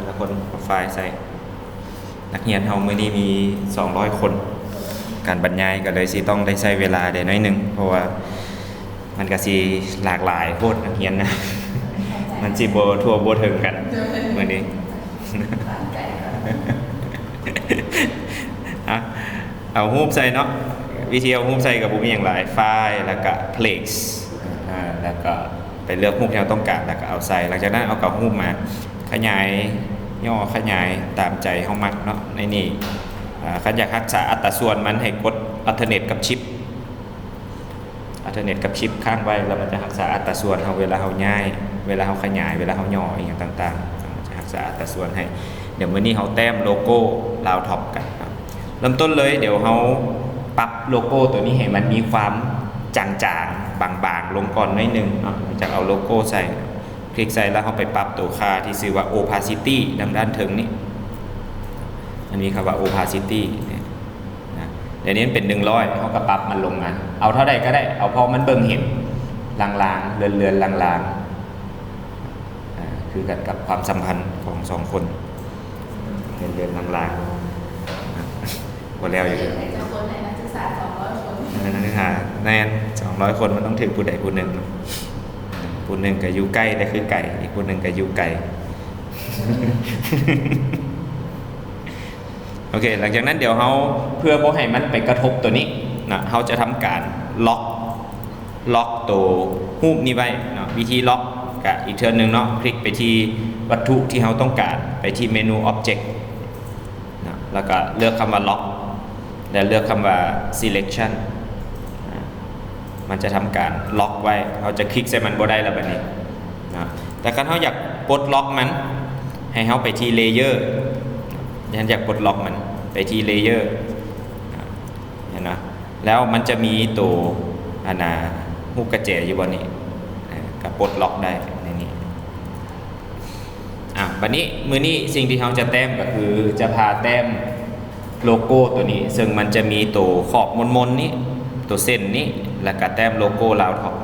ແຕ່ລະຄົນເອົາໄຟລ໌ໃສ່. ນັກຮຽນເຮົາມື້ນີ້ມີສອງຮ້ອຍຄົນ, ການບັນຍາຍກໍເລີຍຊິຕ້ອງໄດ້ໃຊ້ເວລາແດ່ໜ້ອຍໜຶ່ງ ເພາະວ່າມັນກໍຊິຫຼາກຫຼາຍໂພດນັກຮຽນນະ, ມັນຊິບໍ່ທົ່ວບໍ່ເຖິງກັນມື້ນີ້. ອະ ເອົາຮູບໃສ່ເນາະ, ວິທີເອົາຮູບໃສ່ກໍບໍ່ມີຫຍັງຫຼາຍ, ຟາຍ ແລ້ວກໍ ເພລສ ອາ ແລ້ວກໍໄປເລືອກຮູບທີ່ເຮົາຕ້ອງການ ແລ້ວກໍເອົາໃສ່. ຫຼັງຈາກນັ້ນເອົາກະຮູບມາຂະຫຍາຍ ຫຍໍ້ຂະຫຍາຍຕາມໃຈເຮົາມັກເນາະ. ໃນນີ້ ອາ ຄັນຢາກຮັກສາອັດຕາສ່ວນມັນໃຫ້ກົດ Alternate ກັບ Shift, Alternate ກັບ Shift ຄ້າງໄວ້ ແລ້ວມັນຈະຮັກສາອັດຕາສ່ວນເຮົາ ເວລາເຮົາຍ້າຍ ເວລາເຮົາຂະຫຍາຍ ເວລາເຮົາຫຍໍ້ອີ່ຫຍັງຕ່າງໆ ມັນຈະຮັກສາອັດຕາສ່ວນໃຫ້. ດຽວມື້ນີ້ເຮົາແຕ້ມໂລໂກ້ Roundtop ກັນເນາະ. ເລີ່ມຕົ້ນເລີຍ ດຽວເຮົາປັບໂລໂກ້ຕົວນີ້ໃຫ້ມັນມີຄວາມຈາງໆ ບາງໆ ລົງກ່ອນໜ້ອຍໜຶ່ງເນາະ, ຈະເອົາໂລໂກ້ໃສ່ ຄລິກໃສ່ ແລ້ວເຮົາໄປປັບຕົວຄ່າທີ່ຊື່ວ່າ Opacity ທາງດ້ານເທິງນີ້, ມັນມີຄຳວ່າ Opacity ນີ້ນະ. ດຽວນີ້ມັນເປັນໜຶ່ງຮ້ອຍ ເຮົາກໍປັບມັນລົງມາ ເອົາເທົ່າໃດກໍໄດ້ ເອົາພໍມັນເບິ່ງເຫັນລາງໆ ເລືອນໆ ລາງໆ ອາ ຄືກັນກັບຄວາມສຳພັນຂອງສອງຄົນ ເດືອນໆ ລາງໆ ບໍ່ແລ້ວຢູ່. ເອີ ນັກສຶກສາສອງຮ້ອຍຄົນ ແມ່ນ ສອງຮ້ອຍຄົນ ມັນຕ້ອງຖືກຜູ້ໃດຜູ້ໜຶ່ງ, ຜູ້ໜຶ່ງກໍຢູ່ໃກ້ ແຕ່ຄືໄກ, ອີກຜູ້ໜຶ່ງກໍຢູ່ໄກ. ໂອເຄ ຫຼັງຈາກນັ້ນດຽວເຮົາ ເພື່ອບໍ່ໃຫ້ມັນໄປກະທົບຕົວນີ້ນະ ເຮົາຈະທຳການລັອກ ລັອກໂຕຮູບນີ້ໄວ້ເນາະ. ວິທີລັອກກະອີກເທື່ອໜຶ່ງເນາະ, ຄລິກໄປທີ່ວັດຖຸທີ່ເຮົາຕ້ອງການ ໄປທີ່ເມນູ Object ເນາະ ແລ້ວກະເລືອກຄຳວ່າ Lock ແລະ ເລືອກຄຳວ່າ Selection ນະ ມັນຈະທຳການລັອກໄວ້. ເຮົາຈະຄລິກໃສ່ມັນບໍ່ໄດ້ແລ້ວບັດນີ້ເນາະ. ແຕ່ຄັນເຮົາຢາກປົດລັອກມັນ ໃຫ້ເຮົາໄປທີ່ Layer ເນາະ, ຄັນຢາກປົດລັອກມັນ ໄປທີ່ Layer ເນາະ. ເຫັນບໍ່? ແລ້ວມັນຈະມີໂຕ ອັນນ່າ ຮູບກະແຈຢູ່ບໍ່ນີ້? ເອີ ກໍປົດລັອກໄດ້ໃນນີ້. ອາ ບັດນີ້ ມື້ນີ້ສິ່ງທີ່ເຮົາຈະແຕ້ມກໍຄືຈະພາແຕ້ມໂລໂກ້ຕົວນີ້ ເຊິ່ງມັນຈະມີໂຕຂອບມົນໆນີ້ ໂຕເສັ້ນນີ້ ແລ້ວກໍແຕ້ມໂລໂກ້ Roundtop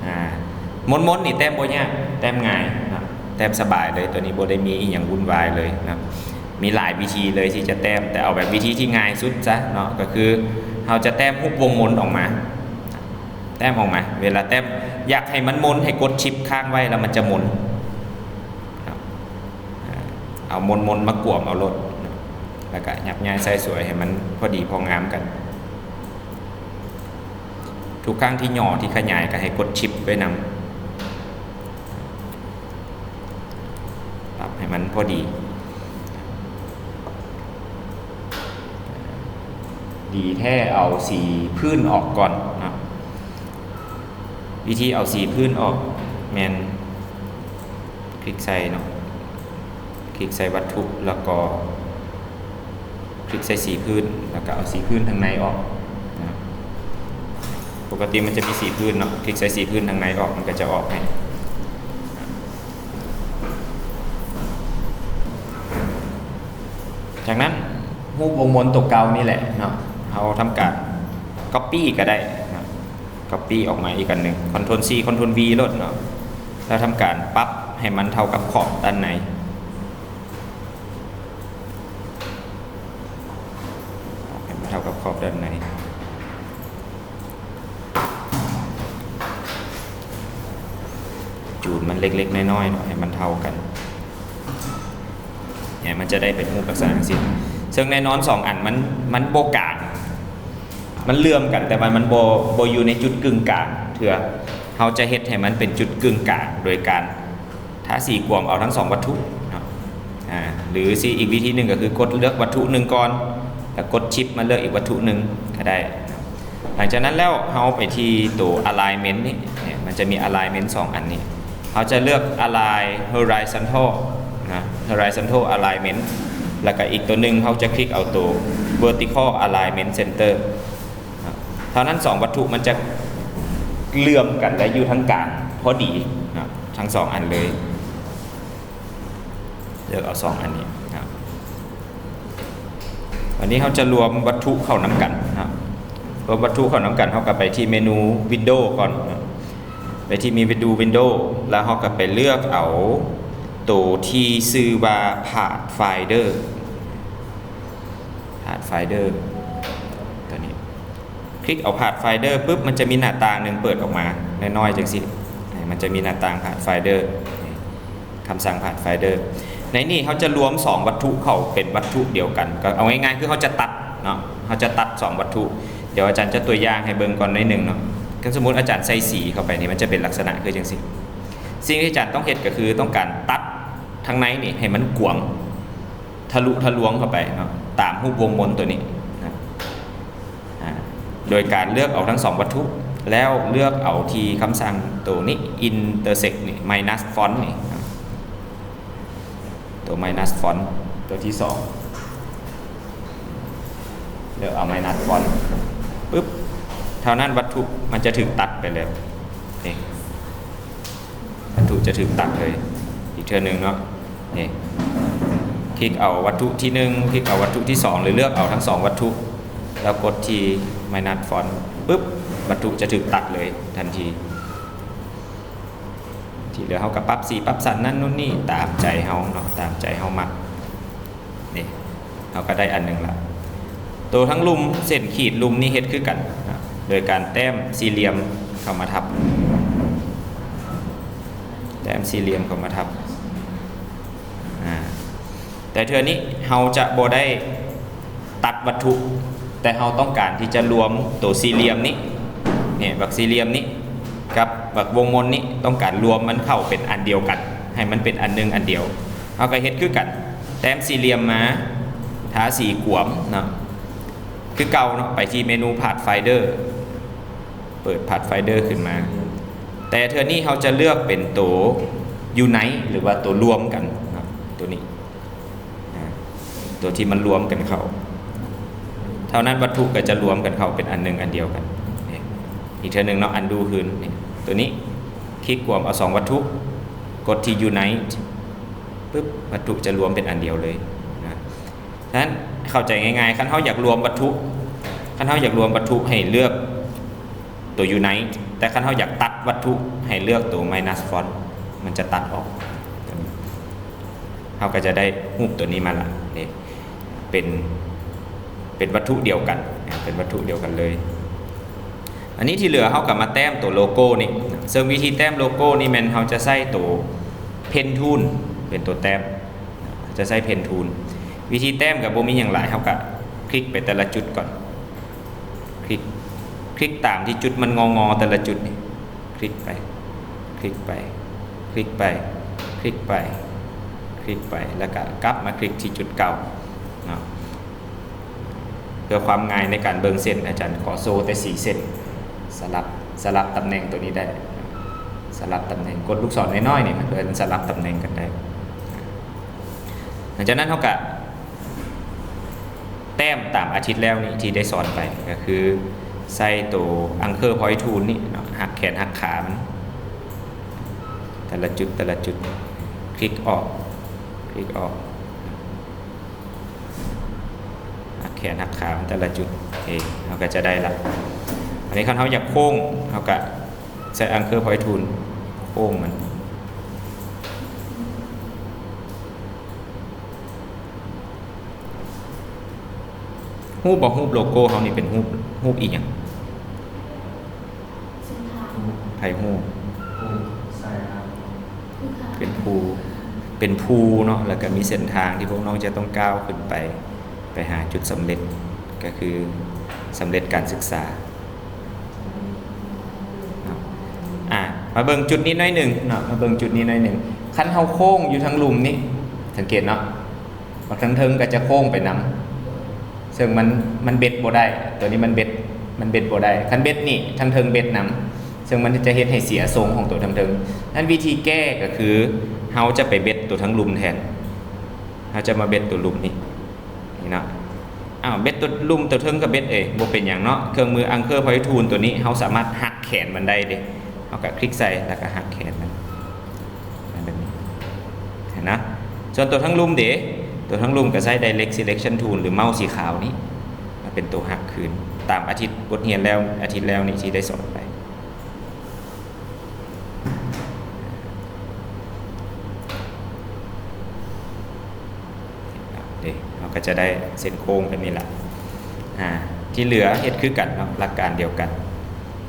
ອາ ມົນໆນີ້ແຕ້ມບໍ່ຍາກ ແຕ້ມງ່າຍເນາະ ແຕ້ມສະບາຍເລີຍ. ຕົວນີ້ບໍ່ໄດ້ມີອີ່ຫຍັງວຸ່ນວາຍເລີຍເນາະ. ມີຫຼາຍວິທີເລີຍທີ່ຈະແຕ້ມ, ແຕ່ເອົາແບບວິທີທີ່ງ່າຍສຸດຊະເນາະ, ກໍຄືເຮົາຈະແຕ້ມຮູບວົງມົນອອກມາ, ແຕ້ມອອກມາ. ເວລາແຕ້ມ ຢາກໃຫ້ມັນມົນ ໃຫ້ກົດ Shift ຄ້າງໄວ້ ແລ້ວມັນຈະມົນເນາະ. ເອົາມົນໆມາກວມເອົາໂລດເນາະ, ແລ້ວກະຫຍັບຍ້າຍໃສ່ສວຍໃຫ້ມັນພໍດີພໍງາມກັນ. ທຸກຄັ້ງທີ່ຫຍໍ້ ທີ່ຂະຫຍາຍ ກໍໃຫ້ກົດ Shift ໄວ້ນຳ. ປັບໃຫ້ມັນພໍດີ. ດີແທ້ເອົາສີພື້ນອອກກ່ອນເນາະ. ວິທີເອົາສີພື້ນອອກແມ່ນຄລິກໃສ່ເນາະ, ຄລິກໃສ່ວັດຖຸ ແລ້ວກໍ ຄລິກໃສ່ສີພື້ນ ແລ້ວກໍເອົາສີພື້ນທາງໃນອອກນະ. ປົກກະຕິມັນຈະມີສີພື້ນເນາະ, ຄລິກໃສ່ສີພື້ນທາງໃນອອກ ມັນກໍຈະອອກໃຫ້. ຈາກນັ້ນ ຮູບວົງມົນຕົວເກົ່ານີ້ແຫຼະເນາະ, ເຮົາທຳການ Copy ກໍໄດ້ເນາະ, Copy ອອກມາອີກອັນໜຶ່ງ, Ctrl C Ctrl V ໂລດເນາະ, ແລ້ວທຳການປັບໃຫ້ມັນເທົ່າກັບຂອບດ້ານໃນ. ໃຫ້ມັນເທົ່າກັບຂອບດ້ານໃນ. ຈູນມັນເລັກໆນ້ອຍໆເນາະ ໃຫ້ມັນເທົ່າກັນ. ເຫັນ ມັນຈະໄດ້ເປັນຮູບລັກສະນະຈັ່ງຊີ້. ເຊິ່ງແນ່ນອນສອງອັນມັນ ມັນບໍ່ກາງ, ມັນເຫຼື່ອມກັນ ແຕ່ວ່າມັນບໍ່ ບໍ່ຢູ່ໃນຈຸດກຶ່ງກາງເທື່ອ. ເຮົາຈະເຮັດໃຫ້ມັນເປັນຈຸດກຶ່ງກາງໂດຍການ ທາສີກວມເອົາທັງສອງວັດຖຸເນາະ. ອາ ຫຼືຊິອີກວິທີໜຶ່ງກໍຄືກົດເລືອກວັດຖຸໜຶ່ງກ່ອນ ແລ້ວກົດ Shift ມາເລືອກອີກວັດຖຸໜຶ່ງກໍໄດ້. ຫຼັງຈາກນັ້ນແລ້ວ ເຮົາໄປທີ່ໂຕ Alignment ນີ້ ນີ້ ມັນຈະມີ Alignment ສອງອັນນີ້. ເຮົາຈະເລືອກ Align Horizontal ນະ, Horizontal Alignment ແລ້ວກໍອີກໂຕໜຶ່ງ ເຮົາຈະຄລິກເອົາໂຕ Vertical Alignment Center ນະ. ເທົ່ານັ້ນ ສອງວັດຖຸມັນຈະເຫຼື່ອມກັນ ແລະ ຢູ່ທາງກາງພໍດີນະ ທັງສອງອັນເລີຍ. ເລືອກເອົາສອງອັນນີ້ນະ. ອັນນີ້ເຮົາຈະລວມວັດຖຸເຂົ້ານຳກັນນະ. ລວມວັດຖຸເຂົ້ານຳກັນ ເຮົາກໍໄປທີ່ເມນູ Window ກ່ອນນະ. ໄປທີ່ເມນູ Window ແລ້ວເຮົາກໍໄປເລືອກເອົາໂ ໂຕທີ່ຊື່ວ່າ Pathfinder Pathfinder ຕົວນີ້ ຄລິກເອົາ Pathfinder ປຶບ ມັນຈະມີໜ້າຕ່າງໜຶ່ງເປີດອອກມານ້ອຍໆ ຈັ່ງຊີ້. ມັນຈະມີໜ້າຕ່າງ Pathfinder ຄຳສັ່ງ Pathfinder ໃນນີ້ເຮົາຈະລວມສອງວັດຖຸເຂົ້າເປັນວັດຖຸດຽວກັນ. ກໍເອົາງ່າຍໆ ຄືເຮົາຈະຕັດເນາະ, ເຮົາຈະຕັດສອງວັດຖຸ. ດຽວອາຈານຈະຕົວຢ່າງໃຫ້ເບິ່ງກ່ອນໜ້ອຍໜຶ່ງເນາະ. ຄັນສົມມຸດອາຈານໃສ່ສີເຂົ້າໄປນີ້ ມັນຈະເປັນລັກສະນະຄືຈັ່ງຊີ້. ສິ່ງທີ່ອາຈານຕ້ອງເຮັດກໍຄືຕ້ອງການຕັດທາງໃນນີ້ໃຫ້ມັນກວ້າງ ທະລຸທະລວງເຂົ້າໄປເນາະ ຕາມຮູບວົງມົນຕົວນີ້ນະ. ອາ ໂດຍການເລືອກເອົາທັງສອງວັດຖຸ ແລ້ວເລືອກເອົາທີ່ຄຳສັ່ງໂຕນີ້ intersect ນີ້ minus font ນີ້ນະ, ໂຕ minus font ຕົວທີສອງ ເລືອກເອົາ minus font ປຶບ ເທົ່ານັ້ນວັດຖຸມັນຈະຖືກຕັດໄປເລີຍນີ້. ວັດຖຸຈະຖືກຕັດເລີຍ. ອີກເທື່ອໜຶ່ງເນາະ ນີ້ ຄລິກເອົາວັດຖຸທີໜຶ່ງ ຄລິກເອົາວັດຖຸທີສອງ ຫຼືເລືອກເອົາທັງສອງວັດຖຸ ແລ້ວກົດທີ່ minus font ປຶບ ວັດຖຸຈະຖືກຕັດເລີຍທັນທີ. ທີ່ເຫຼືອເຮົາກໍປັບສີປັບສັນນັ້ນນູ້ນນີ້ຕາມໃຈເຮົາເນາະ ຕາມໃຈເຮົາມັກ. ນີ້ ເຮົາກໍໄດ້ອັນໜຶ່ງລະ. ໂຕທັງລຸ່ມ ເສັ້ນຂີດລຸ່ມນີ້ເຮັດຄືກັນນະ ໂດຍການແຕ້ມສີ່ຫຼ່ຽມເຂົ້າມາທັບ ແຕ້ມສີ່ຫຼ່ຽມເຂົ້າມາທັບ. ອາ ແຕ່ເທື່ອນີ້ເຮົາຈະບໍ່ໄດ້ຕັດວັດຖຸ ແຕ່ເຮົາຕ້ອງການທີ່ຈະລວມໂຕສີ່ຫຼ່ຽມນີ້ ນີ້ ບັກສີ່ຫຼ່ຽມນີ້ ກັບບັກວົງມົນນີ້ ຕ້ອງການລວມມັນເຂົ້າເປັນອັນດຽວກັນ ໃຫ້ມັນເປັນອັນໜຶ່ງອັນດຽວ. ເຮົາກໍເຮັດຄືກັນ ແຕ້ມສີ່ຫຼ່ຽມມາ ທາສີກວມເນາະ ຄືເກົ່າເນາະ ໄປທີ່ເມນູ Pathfinder ເປີດ Pathfinder ຂຶ້ນມາ. ແຕ່ເທື່ອນີ້ເຮົາຈະເລືອກເປັນໂຕ Unite ຫຼືວ່າໂຕລວມກັນເນາະ ໂຕນີ້ ອາ ໂຕທີ່ມັນລວມກັນເຂົ້າ ເທົ່ານັ້ນວັດຖຸກໍຈະລວມກັນເຂົ້າເປັນອັນໜຶ່ງອັນດຽວກັນ. ນີ້ ອີກເທື່ອໜຶ່ງເນາະ undo ຄືນ ນີ້ ໂຕນີ້ ຄລິກກວມເອົາສອງວັດຖຸ ກົດທີ່ Unite ປຶບ ວັດຖຸຈະລວມເປັນອັນດຽວເລີຍນະ. ສະນັ້ນເຂົ້າໃຈງ່າຍໆ ຄັນເຮົາຢາກລວມວັດຖຸ ຄັນເຮົາຢາກລວມວັດຖຸໃຫ້ເລືອກໂຕ Unite ແຕ່ຄັນເຮົາຢາກຕັດວັດຖຸໃຫ້ເລືອກໂຕ minus font ມັນຈະຕັດອອກ. ເຮົາກໍຈະໄດ້ຮູບໂຕນີ້ມາລະ ເປັນ ເປັນວັດຖຸດຽວກັນ ເປັນວັດຖຸດຽວກັນເລີຍ. ອັນນີ້ທີ່ເຫຼືອເຮົາກໍມາແຕ້ມໂຕໂລໂກ້ນີ້ ເຊິ່ງວິທີແຕ້ມໂລໂກ້ນີ້ແມ່ນເຮົາຈະໃຊ້ໂຕ Pen Tool ເປັນໂຕແຕ້ມ ຈະໃຊ້ Pen Tool. ວິທີແຕ້ມກໍບໍ່ມີຫຍັງຫຼາຍ ເຮົາກໍຄລິກໄປແຕ່ລະຈຸດກ່ອນ ຄລິກ ຄລິກຕາມທີ່ຈຸດມັນງໍໆ ແຕ່ລະຈຸດນີ້ ຄລິກໄປ ຄລິກໄປ ຄລິກໄປ ຄລິກໄປ ຄລິກໄປ ແລ້ວກໍກັບມາຄລິກທີ່ຈຸດເກົ່າເນາະ. ເພື່ອຄວາມງ່າຍໃນການເບິ່ງເສັ້ນ ອາຈານຂໍໂຊແຕ່ສີ່ເສັ້ນ ສະຫຼັບ ສະຫຼັບຕຳແໜ່ງໂຕນີ້ໄດ້ ສະຫຼັບຕຳແໜ່ງ ກົດລູກສອນນ້ອຍໆນີ້ ມັນເອີ້ນສະຫຼັບຕຳແໜ່ງກັນໄດ້. ຫຼັງຈາກນັ້ນເຮົາກະແຕ້ມຕາມອາທິດແລ້ວນີ້ທີ່ໄດ້ສອນໄປ ກໍຄືໃຊ້ໂຕ Anchor Point Tool ນີ້ເນາະ ຫັກແຂນຫັກຂາມັນ ແຕ່ລະຈຸດ ແຕ່ລະຈຸດ ຄລິກອອກ ຄລິກອອກ ຫັກແຂນຫັກຂາມັນແຕ່ລະຈຸດ ໂອເຄ ເຮົາກໍຈະໄດ້ລະ. ອັນນີ້ຄັນເຮົາຢາກໂຄ້ງ ເຮົາກໍໃຊ້ Anchor Point Tool ໂຄ້ງມັນ. ຮູ້ບໍ່ ຮູບໂລໂກ້ເຮົານີ້ເປັນຮູບ ຮູບອີ່ຫຍັງ? ໃຜຮູ້? ເປັນພູ ເປັນພູເນາະ ແລ້ວກໍມີເສັ້ນທາງທີ່ພວກນ້ອງຈະຕ້ອງກ້າວຂຶ້ນໄປ ໄປຫາຈຸດສຳເລັດ ກໍຄືສຳເລັດການສຶກສາເນາະ. ອາ ມາເບິ່ງຈຸດນີ້ໜ້ອຍໜຶ່ງເນາະ ມາເບິ່ງຈຸດນີ້ໜ້ອຍໜຶ່ງ. ຄັນເຮົາໂຄ້ງຢູ່ທາງລຸ່ມນີ້ ສັງເກດເນາະ ບັກທາງເທິງກໍຈະໂຄ້ງໄປນຳ ເຊິ່ງມັນ ມັນເບັດບໍ່ໄດ້ ຕົວນີ້ມັນເບັດ ມັນເບັດບໍ່ໄດ້. ຄັນເບັດນີ້ ທາງເທິງເບັດນຳ ເຊິ່ງມັນຈະເຮັດໃຫ້ເສຍຊົງຂອງຕົວທາງເທິງ. ນັ້ນວິທີແກ້ກໍຄື ເຮົາຈະໄປເບັດຕົວທາງລຸ່ມແທນ ເຮົາຈະມາເບັດຕົວລຸ່ມນີ້ ນີ້ເນາະ. ອ້າວ ເບັດຕົວລຸ່ມ ຕົວເທິງກໍເບັດເອ ບໍ່ເປັນຫຍັງເນາະ. ເຄື່ອງມື Anchor Point Tool ຕົວນີ້ ເຮົາສາມາດຫັກແຂນມັນໄດ້ເດ້ ເຮົາກໍຄລິກໃສ່ ແລ້ວກໍຫັກແຂນມັນ ແບບນີ້ ເຫັນນະ. ສ່ວນຕົວທາງລຸ່ມເດ ຕົວທາງລຸ່ມກໍໃຊ້ Direct Selection Tool ຫຼືເມົາສ໌ສີຂາວນີ້ ມາເປັນຕົວຫັກຄືນ ຕາມອາທິດບົດຮຽນແລ້ວ ອາທິດແລ້ວນີ້ທີ່ໄດ້ສອນໄປ. ເຮົາກໍຈະໄດ້ເສັ້ນໂຄ້ງແບບນີ້ລະ. ອາ ທີ່ເຫຼືອເຮັດຄືກັນເນາະ ຫຼັກການດຽວກັນ.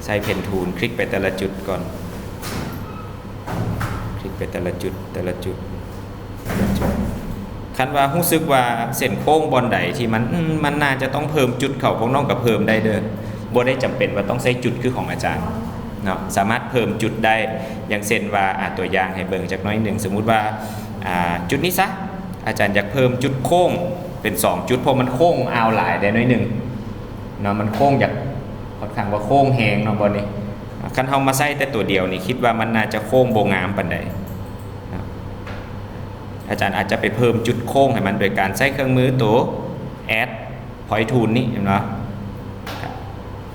ໃຊ້ເພັນທູລຄລິກໄປແຕ່ລະຈຸດກ່ອນ. ຄລິກໄປແຕ່ລະຈຸດ ແຕ່ລະຈຸດ ແຕ່ລະຈຸດ. ຄັນວ່າຮູ້ສຶກວ່າເສັ້ນໂຄ້ງບ່ອນໃດທີ່ມັນ ອືມ ມັນໜ້າຈະຕ້ອງເພີ່ມຈຸດເຂົ້າ, ພວກນ້ອງກໍເພີ່ມໄດ້ເດີ້. ບໍ່ໄດ້ຈຳເປັນວ່າຕ້ອງໃຊ້ຈຸດຄືຂອງອາຈານເນາະ, ສາມາດເພີ່ມຈຸດໄດ້. ຢ່າງເຊັ່ນວ່າ ອາ ຕົວຢ່າງໃຫ້ເບິ່ງຈັກໜ້ອຍໜຶ່ງ, ສົມມຸດວ່າ ອາ ຈຸດນີ້ຊະ, ອາຈານຢາກເພີ່ມຈຸດໂຄ້ງເປັນສອງຈຸດ ເພາະມັນໂຄ້ງອາວຫຼາຍໄດ້ໜ້ອຍໜຶ່ງເນາະ, ມັນໂຄ້ງ ຢາກ ຂ້ອນຂ້າງວ່າໂຄ້ງແຮງເນາະບ່ອນນີ້. ຄັນເຮົາມາໃຊ້ແຕ່ຕົວດຽວນີ້ ຄິດວ່າມັນໜ້າຈະໂຄ້ງບໍ່ງາມປານໃດເນາະ. ອາຈານອາດຈະໄປເພີ່ມຈຸດໂຄ້ງໃຫ້ມັນໂດຍການໃຊ້ເຄື່ອງມືໂຕ Add Point Tool ນີ້ ເຫັນບໍ່?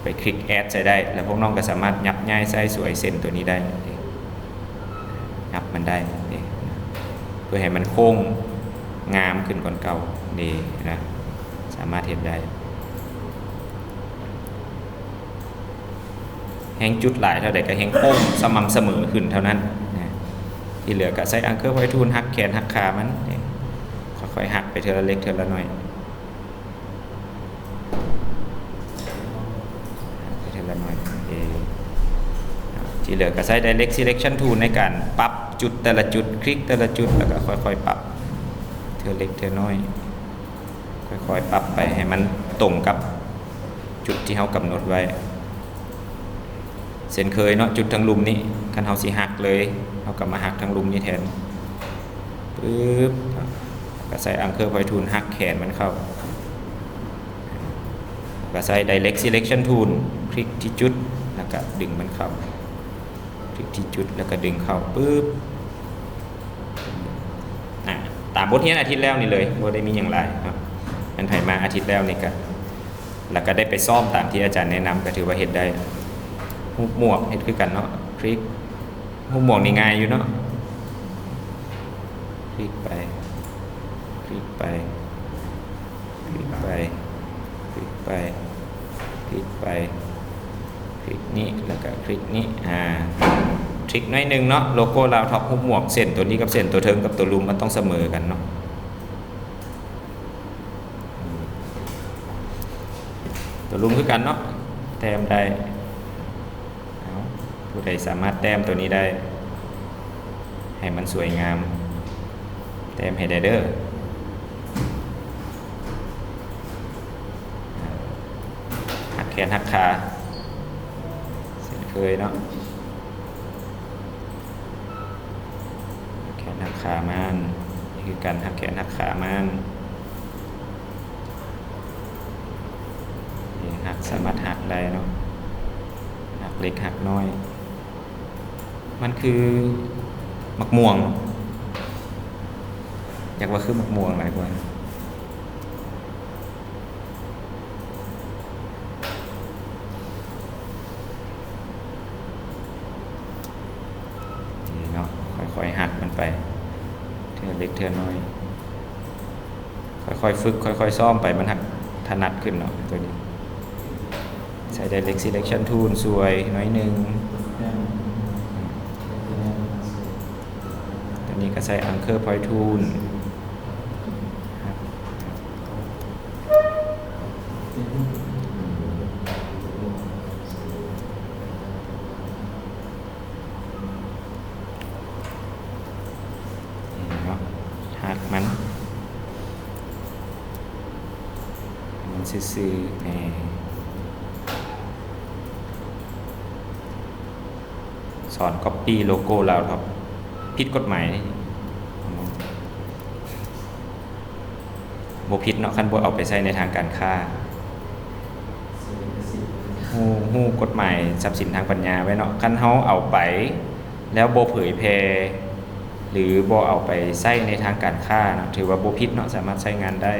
ໄປຄລິກ Add ໃສ່ໄດ້ ແລ້ວພວກນ້ອງກໍສາມາດຫຍັບຍ້າຍໃສ່ສວຍເສັ້ນຕົວນີ້ໄດ້. ຫຍັບມັນໄດ້ເດ້ ເພື່ອໃຫ້ມັນໂຄ້ງງາມຂຶ້ນກວ່າເກົ່າເດ້ນະ, ສາມາດເຮັດໄດ້. ແຮງຈຸດຫຼາຍເທົ່າໃດກໍແຮງໂຄ້ງສະໝ່ຳສະເໝີຂຶ້ນເທົ່ານັ້ນນະ. ທີ່ເຫຼືອກໍໃຊ້ Anchor Point Tool ຫັກແຂນຫັກຂາມັນເດ້, ຄ່ອຍໆຫັກໄປເທື່ອລະເລັກເທື່ອລະໜ້ອຍ. ເຮັດເທື່ອລະໜ້ອຍ. ໂອເຄ ທີ່ເຫຼືອກໍໃຊ້ Direct Selection Tool ໃນການປັບຈຸດແຕ່ລະຈຸດ, ຄລິກແຕ່ລະຈຸດ ແລ້ວກໍຄ່ອຍໆປັບເທື່ອເລັກເທື່ອນ້ອຍ, ຄ່ອຍໆປັບໄປໃຫ້ມັນຕົງກັບຈຸດທີ່ເຮົາກຳນົດໄວ້. ເຊັ່ນເຄີຍເນາະ, ຈຸດທາງລຸ່ມນີ້ ຄັນເຮົາຊິຫັກເລີຍ ເຮົາກໍມາຫັກທາງລຸ່ມນີ້ແທນ. ປຶບ ກໍໃຊ້ Anchor Point Tool ຫັກແຂນມັນເຂົ້າ, ກໍໃຊ້ Direct Selection Tool ຄລິກທີ່ຈຸດ ແລ້ວກໍດຶງມັນເຂົ້າ, ຄລິກທີ່ຈຸດ ແລ້ວກໍດຶງເຂົ້າ. ປຶບ ອາ ຕາມບົດຮຽນອາທິດແລ້ວນີ້ເລີຍ, ບໍ່ໄດ້ມີຫຍັງຫຼາຍເນາະ. ແມ່ນໃຜມາອາທິດແລ້ວນີ້ກໍ ແລ້ວກໍໄດ້ໄປຊ້ອມຕາມທີ່ອາຈານແນະນຳ ກໍຖືວ່າເຮັດໄດ້. ຮູບໝວກເຮັດຄືກັນເນາະ, ຄລິກ ຮູບໝວກນີ້ງ່າຍຢູ່ເນາະ, ຄລິກໄປ ຄລິກໄປ ຄລິກໄປ ຄລິກໄປ ຄລິກໄປ ຄລິກນີ້ ແລ້ວກໍຄລິກນີ້. ອາ ທຣິກໜ້ອຍໜຶ່ງເນາະ, ໂລໂກ້ລາວທັອບຮູບໝວກ, ເສັ້ນຕົວນີ້ກັບເສັ້ນຕົວເທິງກັບຕົວລຸ່ມມັນຕ້ອງສະເໝີກັນເນາະ. ຕົວລຸ່ມຄືກັນເນາະ, ແຕ້ມໄດ້. ເອົາ ຜູ້ໃດສາມາດແຕ້ມຕົວນີ້ໄດ້ ໃຫ້ມັນສວຍງາມ ແຕ້ມໃຫ້ແດ່ເດີ້. ຫັກແຂນຫັກຂາເຊັ່ນເຄີຍເນາະ. ແຂນຫັກຂາມັນ ນີ້ຄືກັນ, ຫັກແຂນຫັກຂາມັນ. ນີ້ຫັກ ສາມາດຫັກໄດ້ເນາະ, ຫັກເລັກຫັກນ້ອຍ. ມັນຄືໝາກມ່ວງເນາະ, ຢາກວ່າຄືໝາກມ່ວງຫຼາຍກວ່າ. ນີ້ເນາະ, ຄ່ອຍໆຫັກມັນໄປ ເທື່ອເລັກເທື່ອນ້ອຍ, ຄ່ອຍໆຝຶກ ຄ່ອຍໆຊ້ອມໄປ ມັນຫັກຖະໜັດຂຶ້ນເນາະ. ຕົວນີ້ໃຊ້ Direct Selection Tool ຊ່ວຍໜ້ອຍໜຶ່ງ, ຕົວນີ້ກໍໃຊ້ Anchor Point Tool. ນີ້ເນາະ ຮາກມັນ ມັນຊື່ໆ ແນ່ ສອນກັອບປີ້ໂລໂກ້ລາວທັອບ ຜິດກົດໝາຍເດ້. ບໍ່ຜິດເນາະ ຄັນບໍ່ເອົາໄປໃຊ້ໃນທາງການຄ້າ. ຮູ້ ຮູ້ກົດໝາຍຊັບສິນທາງປັນຍາໄວ້ເນາະ, ຄັນເຮົາເອົາໄປແລ້ວບໍ່ເຜີຍແຜ່ ຫຼື ບໍ່ເອົາໄປໃຊ້ໃນທາງການຄ້າເນາະ ຖືວ່າບໍ່ຜິດເນາະ, ສາມາດໃຊ້ງານໄດ້.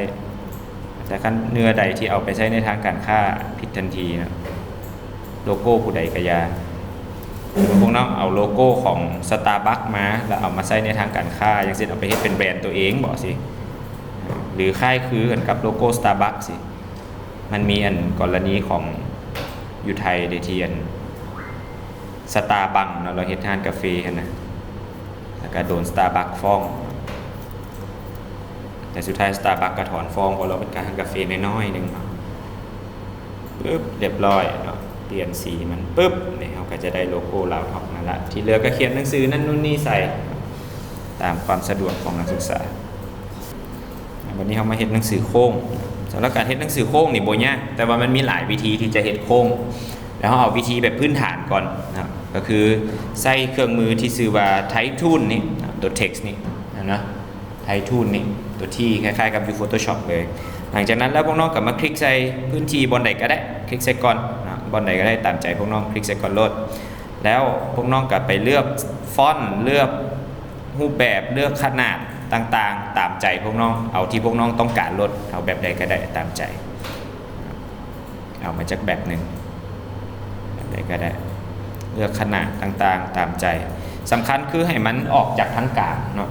ແຕ່ຄັນເນື້ອໃດທີ່ເອົາໄປໃຊ້ໃນທາງການຄ້າ ຜິດທັນທີເນາະ. ໂລໂກ້ຜູ້ໃດກະຢ່າ. ສົມມຸດພວກນ້ອງເອົາໂລໂກ້ຂອງ Starbucks ມາ ແລ້ວເອົາມາໃຊ້ໃນທາງການຄ້າ, ຢ່າງເຊັ່ນເອົາໄປເຮັດເປັນແບຣນຕົວເອງບໍຊີ້ ຫຼືຄ້າຍຄືກັນກັບໂລໂກ້ Starbucks ຊີ້. ມັນມີອັນກໍລະນີຂອງຢູ່ໄທເດ ທີ່ອັນ Starbucks ເນາະ, ລາວເຮັດຮ້ານກາເຟຫັ້ນນະ ແລ້ວກະໂດນ Starbucks ຟ້ອງ. ແຕ່ສຸດທ້າຍ Starbucks ກໍຖອນຟ້ອງ ເພາະລາວເປັນການ ກາເຟນ້ອຍໆໜຶ່ງເນາະ. ປຶບ ຮຽບຮ້ອຍເນາະ, ປ່ຽນສີມັນປຶບ ນີ້ເຮົາກໍຈະໄດ້ໂລໂກ້ລາວທັອກມາລະ. ທີ່ເຫຼືອກໍຂຽນໜັງສືນັ້ນນູ້ນນີ້ໃສ່ ຕາມຄວາມສະດວກຂອງນັກສຶກສາ. ບັດນີ້ເຮົາມາເຮັດໜັງສືໂຄ້ງ. ສຳລັບການເຮັດໜັງສືໂຄ້ງນີ້ບໍ່ຍາກ, ແຕ່ວ່າມັນມີຫຼາຍວິທີທີ່ຈະເຮັດໂຄ້ງ. ແລ້ວເຮົາເອົາວິທີແບບພື້ນຖານກ່ອນນະ, ກໍຄືໃຊ້ເຄື່ອງມືທີ່ຊື່ວ່າ Type Tool ນີ້ນະ, ຕົວ text ນີ້ນະ, Type Tool ນີ້, ຕົວ T ຄ້າຍໆກັບຢູ່ Photoshop ເລີຍ. ຫຼັງຈາກນັ້ນແລ້ວພວກນ້ອງກໍມາຄລິກໃສ່ພື້ນທີ່ບ່ອນໃດກໍໄດ້, ຄລິກໃສ່ກ່ອນນະ, ບ່ອນໃດກໍໄດ້ຕາມໃຈພວກນ້ອງ, ຄລິກໃສ່ກ່ອນໂລດ. ແລ້ວພວກນ້ອງກໍໄປເລືອກຟອນ, ເລືອກຮູບແບບ, ເລືອກຂະໜາດຕ່າງໆຕາມໃຈພວກນ້ອງ, ເອົາທີ່ພວກນ້ອງຕ້ອງການໂລດ, ເອົາແບບໃດກໍໄດ້ຕາມໃຈ. ເອົາມາຈັກແບບໜຶ່ງ, ແບບໃດກໍໄດ້, ເລືອກຂະໜາດຕ່າງໆຕາມໃຈ. ສຳຄັນຄືໃຫ້ມັນອອກຈາກທາງກາງເນາະ.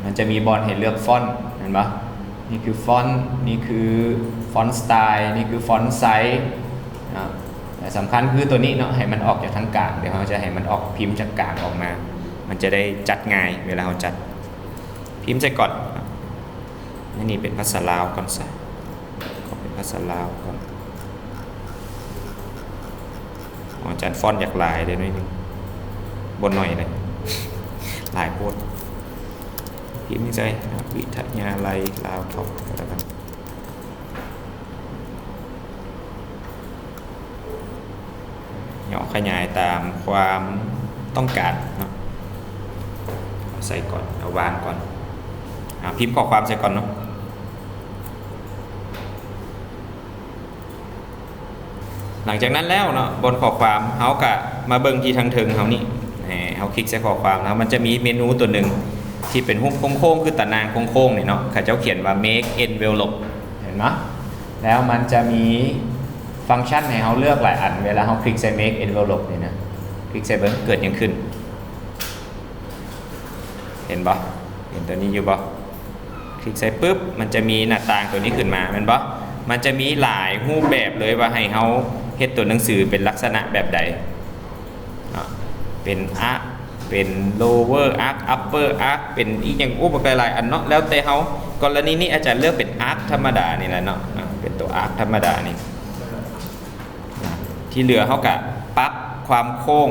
ມັນຈະມີບ່ອນໃຫ້ເລືອກຟອນ, ເຫັນບໍ່? ນີ້ຄືຟອນ, ນີ້ຄືຟອນສະໄຕ, ນີ້ຄືຟອນໄຊເນາະ. ແລະ ສຳຄັນຄືຕົວນີ້ເນາະ, ໃຫ້ມັນອອກຈາກທາງກາງ. ດຽວເຮົາຈະໃຫ້ມັນອອກພິມຈາກກາງອອກມາ, ມັນຈະໄດ້ຈັດງ່າຍເວລາເຮົາຈັດ. ພິມໃສ່ກ່ອນ. ໃນນີ້ເປັນພາສາລາວກ່ອນຊະ, ຂໍເປັນພາສາລາວກ່ອນ. ອາຈານຟອນຢາກຫຼາຍເດ້ໜ້ອຍໜຶ່ງ, ບໍ່ໜ້ອຍເດ້, ຫຼາຍໂພດ. ພິມໃສ່ ວິທະຍາໄລລາວທັອກ ກໍແລ້ວກັນ. ຫຍໍ້ຂະຫຍາຍຕາມຄວາມຕ້ອງການເນາະ. ເອົາໃສ່ກ່ອນ, ເອົາວາງກ່ອນ. ເອົາພິມຂໍ້ຄວາມໃສ່ກ່ອນເນາະ. ຫຼັງຈາກນັ້ນແລ້ວເນາະ, ບ່ອນຂໍ້ຄວາມ ເຮົາກະມາເບິ່ງທີ່ທາງເທິງເຮົານີ້. ເຮົາຄລິກໃສ່ຂໍ້ຄວາມແລ້ວ ມັນຈະມີເມນູຕົວໜຶ່ງທີ່ເປັນຮູບໂຄ້ງໆ ຄືຕາໜ່າງໂຄ້ງໆນີ້ເນາະ, ເຂົາເຈົ້າຂຽນວ່າ Make Envelope ເຫັນບໍ່? ແລ້ວມັນຈະມີຟັງຊັນໃຫ້ເຮົາເລືອກຫຼາຍອັນ ເວລາເຮົາຄລິກໃສ່ Make Envelope ນີ້ນະ. ຄລິກໃສ່ເບິ່ງ ເກີດຫຍັງຂຶ້ນ? ເຫັນບໍ່? ເຫັນຕົວນີ້ຢູ່ບໍ່? ຄລິກໃສ່ປຶບ ມັນຈະມີໜ້າຕ່າງຕົວນີ້ຂຶ້ນມາ ແມ່ນບໍ່? ມັນຈະມີຫຼາຍຮູບແບບເລີຍວ່າໃຫ້ເຮົາເຮັດຕົວໜັງສືເປັນລັກສະນະແບບໃດເນາະ, ເປັນ arc ເປັນ lower arc upper arc ເປັນອີ່ຫຍັງ ໂອ້ ບັກຫຼາຍໆອັນເນາະ, ແລ້ວແຕ່ເຮົາ. ກໍລະນີນີ້ອາຈານເລືອກເປັນ arc ທຳມະດານີ້ແຫຼະເນາະ, ເປັນຕົວ arc ທຳມະດານີ້. ທີ່ເຫຼືອເຮົາກະປັບຄວາມໂຄ້ງ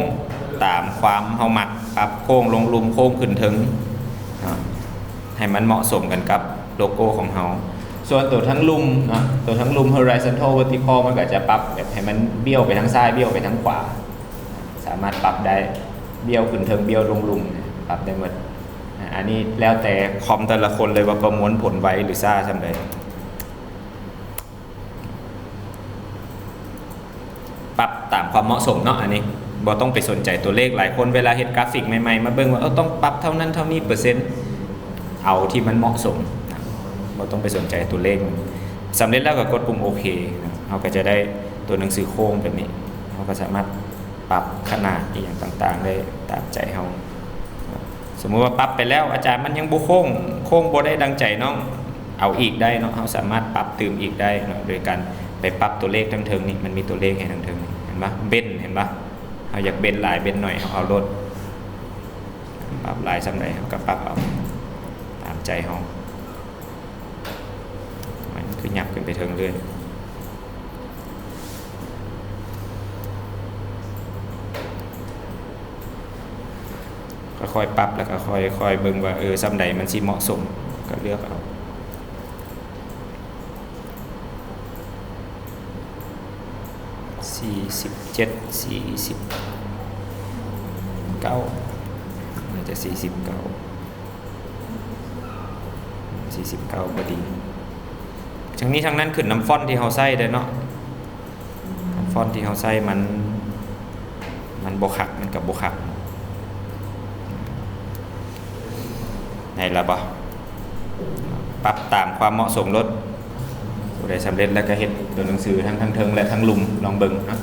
ຕາມຄວາມເຮົາມັກ, ປັບໂຄ້ງລົງລຸ່ມ ໂຄ້ງຂຶ້ນເທິງ ໃຫ້ມັນເໝາະສົມກັນກັບໂລໂກ້ຂອງເຮົາ. ສ່ວນຕົວທັງລຸ່ມເນາະ, ຕົວທັງລຸ່ມ horizontal vertical ມັນກະຈະປັບແບບໃຫ້ມັນບ້ຽວໄປທາງຊ້າຍ ບ້ຽວໄປທາງຂວາ, ສາມາດປັບໄດ້, ບ້ຽວຂຶ້ນເທິງ ບ້ຽວລົງລຸ່ມ ປັບໄດ້ໝົດ. ອັນນີ້ແລ້ວແຕ່ຄອມແຕ່ລະຄົນເລີຍວ່າປະມວນຜົນໄວ ຫຼື ຊ້າສ່ຳໃດ. ປັບຕາມຄວາມເໝາະສົມເນາະ, ອັນນີ້ບໍ່ຕ້ອງໄປສົນໃຈຕົວເລກ. ຫຼາຍຄົນເວລາເຮັດກຣາຟິກໃໝ່ໆ ມາເບິ່ງວ່າ ເອີ ຕ້ອງປັບເທົ່ານັ້ນເທົ່ານີ້ເປີເຊັນ, ເອົາທີ່ມັນເໝາະສົມ, ບໍ່ຕ້ອງໄປສົນໃຈຕົວເລກ. ສຳເລັດແລ້ວກໍກົດປຸ່ມໂອເຄ, ເຮົາກໍຈະໄດ້ຕົວໜັງສືໂຄ້ງແບບນີ້, ເຮົາກໍສາມາດປັບຂະໜາດອີ່ຫຍັງຕ່າງໆໄດ້ຕາມໃຈເຮົາ. ສົມມຸດວ່າປັບໄປແລ້ວ ອາຈານ ມັນຍັງບໍ່ໂຄ້ງ, ໂຄ້ງບໍ່ໄດ້ດັ່ງໃຈນ້ອງ, ເອົາອີກໄດ້ເນາະ, ເຮົາສາມາດປັບຕື່ມອີກໄດ້ເນາະ ໂດຍການໄປປັບຕົວເລກທາງເທິງນີ້, ມັນມີຕົວເລກໃຫ້ທາງເທິງນີ້ ເຫັນບໍ່? ເບັນ ເຫັນບໍ່? ເຮົາຢາກເບັນຫຼາຍເບັນໜ້ອຍ ເຮົາເອົາໂລດ, ປັບຫຼາຍສ່ຳໃດ ເຮົາກໍປັບເອົາຕາມໃຈເຮົາ. ມັນຄືຫຍັບຂຶ້ນໄປເທິງເລື້ອຍ. ຄ່ອຍໆປັບ ແລ້ວກໍຄ່ອຍໆເບິ່ງວ່າ ເອີ ສ່ຳໃດມັນຊິເໝາະສົມ ກໍເລືອກເອົາ. ສີ່ສິບເຈັດ ສີ່ສິບເກົ້າ ໜ້າຈະສີ່ສິບເກົ້າ ສີ່ສິບເກົ້າພໍດີ. ທັງນີ້ທັງນັ້ນຂຶ້ນນຳຟອນທີ່ເຮົາໃຊ້ເດ້ເນາະ, ຄັນຟອນທີ່ເຮົາໃຊ້ມັນ ມັນບໍ່ຄັກ ມັນກໍບໍ່ຄັກ. ໄດ້ລະບໍ່? ປັບຕາມຄວາມເໝາະສົມໂລດ. ຜູ້ໃດສຳເລັດແລ້ວກໍເຮັດຕົວໜັງສືທັງທາງເທິງ ແລະ ທາງລຸ່ມ ລອງເບິ່ງເນາະ.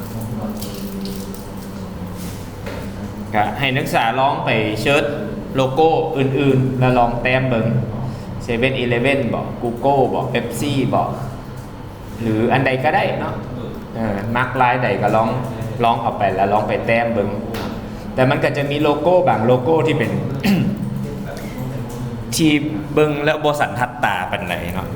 ກະໃຫ້ນັກສຶກສາລອງໄປເສີດໂລໂກ້ອື່ນໆ ແລ້ວລອງແຕ້ມເບິ່ງ ເຊເວັ່ນອີເລເວັ່ນບໍ ກູໂກບໍ ເປັບຊີບໍ ຫຼື ອັນໃດກໍໄດ້ເນາະ. ເອີ ມັກລາຍໃດກໍລອງ ລອງເອົາໄປ ແລ້ວລອງໄປແຕ້ມເບິ່ງ. ແຕ່ມັນກໍຈະມີໂລໂກ້ບາງໂລໂກ້ທີ່ເປັນ ທີ່ເບິ່ງແລ້ວບໍ່ສັນທັດຕາປານໃດເນາະ.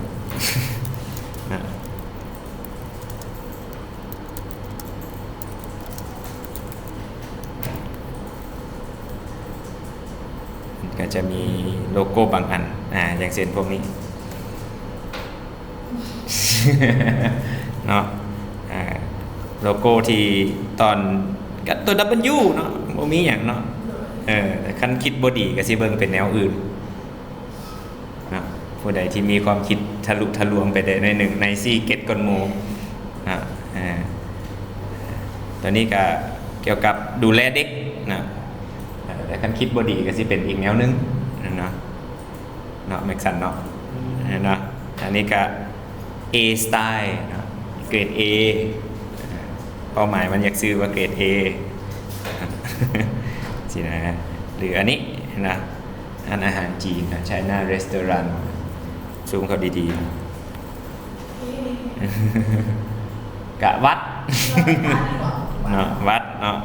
ກໍຈະມີໂລໂກ້ບາງອັນ ອາ ຢ່າງເຊັ່ນພວກນີ້ ເນາະ ອາ ໂລໂກ້ທີ່ຕອນ ກໍຕົວ W ເນາະ ບໍ່ມີຫຍັງເນາະ. ເອີ ແຕ່ຄັນຄິດບໍ່ດີກໍຊິເບິ່ງເປັນແນວອື່ນເນາະ. ຜູ້ໃດທີ່ມີຄວາມຄິດທະລຸທະລວງໄປໄດ້ໜ້ອຍໜຶ່ງ ໃນສີ່ເກັດກ່ອນໝູ່ເນາະ. ອາ ຕົວນີ້ກໍກ່ຽວກັບດູແລເດັກເນາະ. ເອີ ແຕ່ຄັນຄິດບໍ່ດີກໍຊິເປັນອີກແນວໜຶ່ງເນາະ. ເນາະ ແມັກສັນເນາະ ເຫັນເນາະ. ອັນນີ້ກະ A style ເນາະ ເກຣດ A ເປົ້າໝາຍມັນຢາກຊື່ວ່າເກຣດ A ຊີ້ນະ. ຫຼືອັນນີ້ນະ ຮ້ານອາຫານຈີນນະ China Restaurant ຊູມເຂົ້າດີໆ ກະວັດເນາະ ວັດເນາະ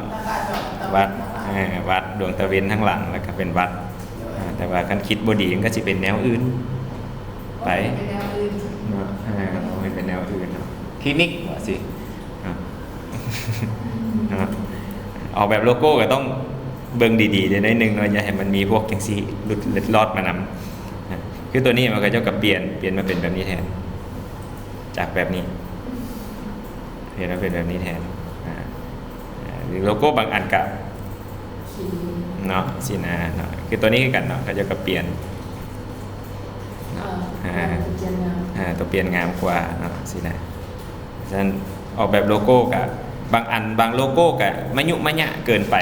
ວັດ ເອີ ວັດດວງຕາເວັນທາງຫຼັງ ແລ້ວກະເປັນວັດ. ອາ ແຕ່ວ່າຄັນຄິດບໍ່ດີມັນກະຊິເປັນແນວອື່ນໄປເນາະ. ເອີ ເປັນແນວອື່ນເນາະ ຄລີນິກວ່າຊີ້ເນາະ. ເນາະ ອອກແບບໂລໂກ້ກະຕ້ອງເບິ່ງດີໆ ແດ່ໜ້ອຍໜຶ່ງເນາະ ຢ່າໃຫ້ມັນມີພວກຈັ່ງຊີ້ຫຼຸດເລັດລອດມານຳ. ຄືຕົວນີ້ມັນກະເຈົ້າກະປ່ຽນ ປ່ຽນມາເປັນແບບນີ້ແທນ ຈາກແບບນີ້ ປ່ຽນມາເປັນແບບນີ້ແທນ. ອາ ອາ ຫຼືໂລໂກ້ບາງອັນກະເນາະ ຊີ້ນະເນາະ. ຄືຕົວນີ້ຄືກັນເນາະ ເຂົາເຈົ້າກະປ່ຽນເນາະ. ເອີ ອາ ຕົວປ່ຽນງາມ ອາ ຕົວປ່ຽນງາມກວ່າເນາະ ຊີ້ນະ. ສະນັ້ນອອກແບບໂລໂກ້ກະ ບາງອັນ ບາງໂລໂກ້ກະມະຍຸມະຍະເກີນໄປ.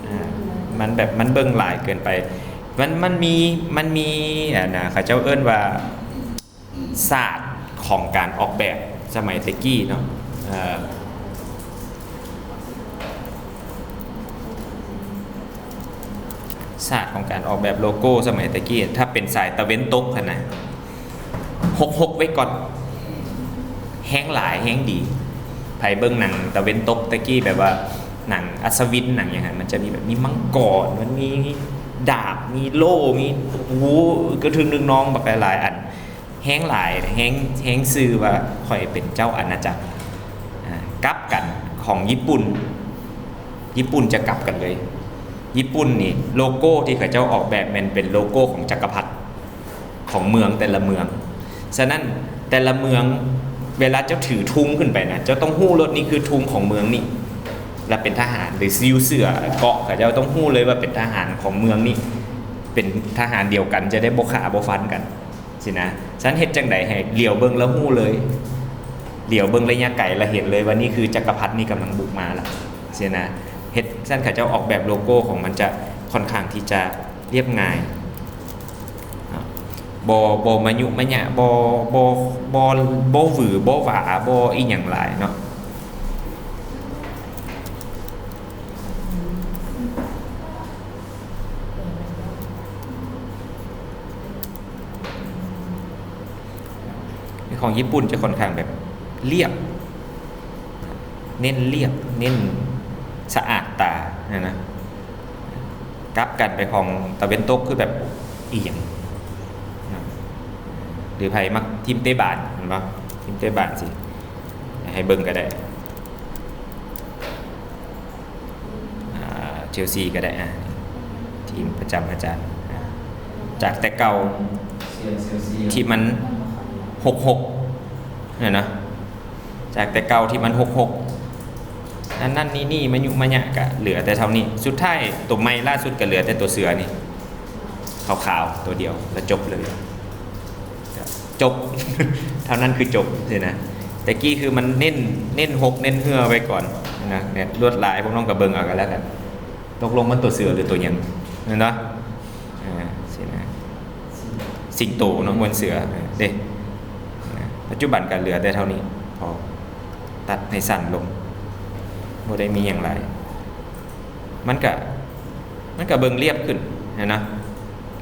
ອາ ມັນແບບ ມັນເບິ່ງຫຼາຍເກີນໄປ. ມັນ ມັນມີ ມັນມີ ອັນນະ ເຂົາເຈົ້າເອີ້ນວ່າ ສາດຂອງການອອກແບບສະໄໝແຕ່ກີ້ເນາະ ເອີ ສາດຂອງການອອກແບບໂລໂກ້ສະໄໝແຕ່ກີ້ ຖ້າເປັນສາຍຕາເວັນຕົກຫັ້ນນະ ຫົກຫົກໄວ້ກ່ອນ ແຮງຫຼາຍແຮງດີ. ໃຜເບິ່ງໜັງຕາເວັນຕົກແຕ່ກີ້ ແບບວ່າໜັງອັດສະວິນ ໜັງຫຍັງຫັ້ນ ມັນຈະມີແບບ ມີມັງກອນ ມັນມີດາບ ມີໂລ່ ມີ ໂອ້ໂຫ ກະທຶ່ງໜຶ່ງນອງບັກຫຼາຍໆອັນ. ແຮງຫຼາຍ ແຮງ ແຮງຊື່ວ່າຂ້ອຍເປັນເຈົ້າອານາຈັກ. ອາ ກັບກັນຂອງຍີ່ປຸ່ນ ຍີ່ປຸ່ນຈະກັບກັນເລີຍ. ຍີ່ປຸ່ນນີ້ໂລໂກ້ທີ່ເຂົາເຈົ້າອອກແບບແມ່ນເປັນໂລໂກ້ຂອງຈັກກະພັດ ຂອງເມືອງແຕ່ລະເມືອງ. ສະນັ້ນແຕ່ລະເມືອງ ເວລາເຈົ້າຖືທຸງຂຶ້ນໄປນະ ເຈົ້າຕ້ອງຮູ້ໂລດ ນີ້ຄືທຸງຂອງເມືອງນີ້ ລະເປັນທະຫານ ຫຼືຢູ່ເສືອເກາະ ເຂົາເຈົ້າຕ້ອງຮູ້ເລີຍວ່າເປັນທະຫານຂອງເມືອງນີ້ ເປັນທະຫານດຽວກັນ ຈະໄດ້ບໍ່ຂ້າບໍ່ຟັນກັນ. ຊີ້ນະ. ຊັ້ນເຮັດຈັ່ງໃດໃຫ້ຫຼຽວເບິ່ງແລ້ວຮູ້ເລີຍ, ຫຼຽວເບິ່ງໄລຍະໄກແລ້ວເຫັນເລີຍວ່ານີ້ຄືຈັກກະພັດນີ້ກຳລັງບຸກມາລະ ຊີ້ນະ. ເຮັດຊັ້ນ ເຂົາເຈົ້າອອກແບບໂລໂກ້ຂອງມັນຈະຄ່ອນຂ້າງທີ່ຈະລຽບງ່າຍເນາະ, ບໍ່ ບໍ່ມະຍຸມະຍະ ບໍ່ ບໍ່ ບໍ່ ບໍ່ຫວື ບໍ່ຫວາ ບໍ່ອີ່ຫຍັງຫຼາຍເນາະ. ຂອງຍີ່ປຸ່ນຈະຄ່ອນຂ້າງແບບລຽບ ເນັ້ນລຽບ ເນັ້ນສະອາດຕາຫັ້ນນະ. ກັບກັນໄປຂອງຕາເວັນຕົກຄືແບບອີ່ຫຍັງນະ ຫຼືໃຜມັກທີມເຕະບານ ແມ່ນບໍ່? ທີມເຕະບານຊິໃຫ້ເບິ່ງກໍໄດ້. ອ່າ ເຊລຊີກໍໄດ້ ອ່າ ທີມປະຈຳອາຈານ ອ່າ ຈາກແຕ່ເກົ່າທີ່ມັນຫົກຫົກຫັ້ນນະ, ຈາກແຕ່ເກົ່າທີ່ມັນຫົກຫົກ ອັນນັ້ນນີ້ ມະຍຸມະຍະກະເຫຼືອແຕ່ເທົ່ານີ້. ສຸດທ້າຍໂຕໃໝ່ລ່າສຸດກະເຫຼືອແຕ່ໂຕເສືອນີ້ ຂາວໆ ໂຕດຽວ ແລ້ວຈົບເລີຍ. ຈົບ ເທົ່ານັ້ນຄືຈົບຊີ້ນະ. ແຕ່ກີ້ຄືມັນເນັ້ນ ເນັ້ນຫົກເນັ້ນເຮືອໄວ້ກ່ອນນະ, ແບບລວດລາຍພວກນ້ອງກໍເບິ່ງເອົາກໍແລ້ວກັນ. ຕົກລົງມັນຕົວເສືອຫຼືຕົວຫຍັງ ແມ່ນບໍ່? ອ່າ ຊີ້ນະ ສິງໂຕເນາະ ບໍ່ແມ່ນເສືອເດ້. ປັດຈຸບັນກໍເຫຼືອແຕ່ເທົ່ານີ້ ພໍຕັດໃຫ້ສັ້ນລົງ ບໍ່ໄດ້ມີຫຍັງຫຼາຍ. ມັນກະ ມັນກະເບິ່ງລຽບຂຶ້ນຫັ້ນນະ,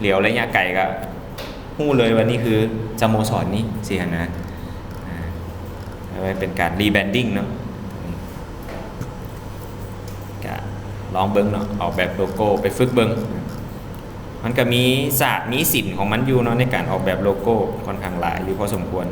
ຫຼຽວໄລຍະໄກກະຮູ້ເລີຍວ່ານີ້ຄືສະໂມສອນນີ້ຊີ້ຫັ້ນນະ. ອ່າ ເອົາໄວ້ເປັນການຣີແບຣນດິ້ງເນາະ, ກະລອງເບິ່ງເນາະ, ອອກແບບໂລໂກ້ໄປຝຶກເບິ່ງ. ມັນກໍມີສາດມີສິນຂອງມັນຢູ່ເນາະ ໃນການອອກແບບໂລໂກ້ ຂ້ອນຂ້າງຫຼາຍຢູ່ພໍສົມຄວນ.